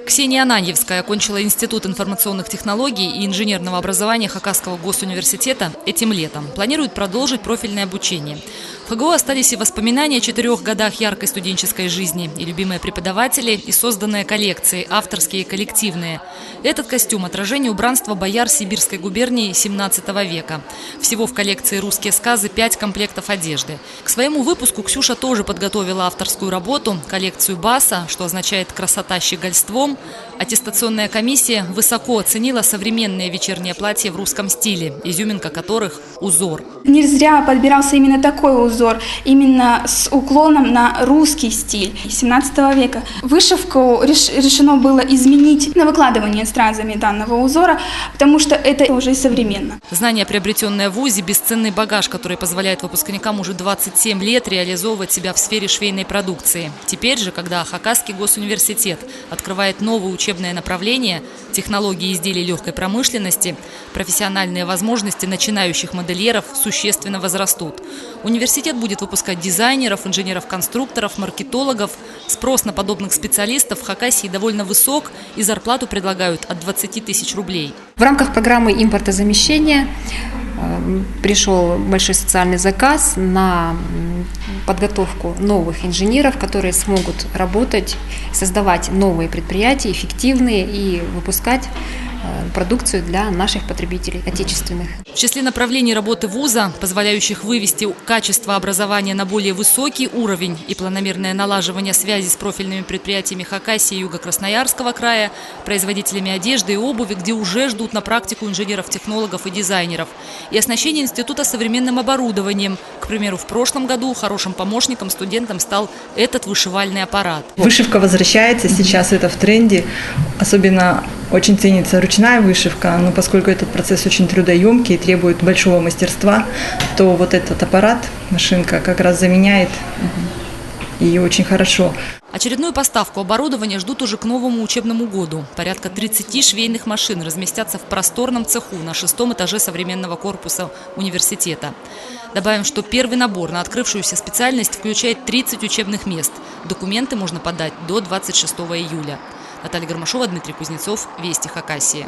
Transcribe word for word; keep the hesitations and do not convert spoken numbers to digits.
Ксения Ананьевская окончила Институт информационных технологий и инженерного образования Хакасского госуниверситета этим летом. Планирует продолжить профильное обучение. В Х Г У остались и воспоминания о четырёх годах яркой студенческой жизни, и любимые преподаватели, и созданные коллекции, авторские и коллективные. Этот костюм — отражение убранства бояр Сибирской губернии семнадцатого века. Всего в коллекции «Русские сказы» пять комплектов одежды. К своему выпуску Ксюша тоже подготовила авторскую работу, коллекцию баса, что означает «красота щегольством». Аттестационная комиссия высоко оценила современные вечерние платья в русском стиле, изюминка которых — узор. Не зря подбирался именно такой узор, именно с уклоном на русский стиль семнадцатого века. Вышивку реш-, решено было изменить на выкладывание стразами данного узора, потому что это уже современно. Знания, приобретённые в вузе, — бесценный багаж, который позволяет выпускникам уже двадцать семь лет реализовывать себя в сфере швейной продукции. Теперь же, когда Хакасский госуниверситет открывает новые учебные направления — технологии изделий лёгкой промышленности, профессиональные возможности начинающих модельеров существенно возрастут. Университет будет выпускать дизайнеров, инженеров-конструкторов, маркетологов. Спрос на подобных специалистов в Хакасии довольно высок, и зарплату предлагают от двадцати тысяч рублей. В рамках программы импортозамещения, э, пришёл большой социальный заказ на, м, подготовку новых инженеров, которые смогут работать, создавать новые предприятия, эффективные, и выпускать, э, продукцию для наших потребителей отечественных. В числе направлений работы вуза, позволяющих вывести качество образования на более высокий уровень и планомерное налаживание связи с профильными предприятиями Хакасии и Юго-Красноярского края, производителями одежды и обуви, где уже ждут на практику инженеров-технологов и дизайнеров, и оснащение института современным оборудованием. К примеру, в прошлом году хорошим помощником студентам стал этот вышивальный аппарат. Вышивка возвращается, сейчас это в тренде. Особенно очень ценится ручная вышивка, но поскольку этот процесс очень трудоёмкий и требует большого мастерства, то вот этот аппарат, машинка, как раз заменяет её очень хорошо. Очередную поставку оборудования ждут уже к новому учебному году. Порядка тридцати швейных машин разместятся в просторном цеху на шестом этаже современного корпуса университета. Добавим, что первый набор на открывшуюся специальность включает тридцать учебных мест. Документы можно подать до двадцать шестого июля. Наталья Гармашова, Дмитрий Кузнецов, «Вести Хакасии».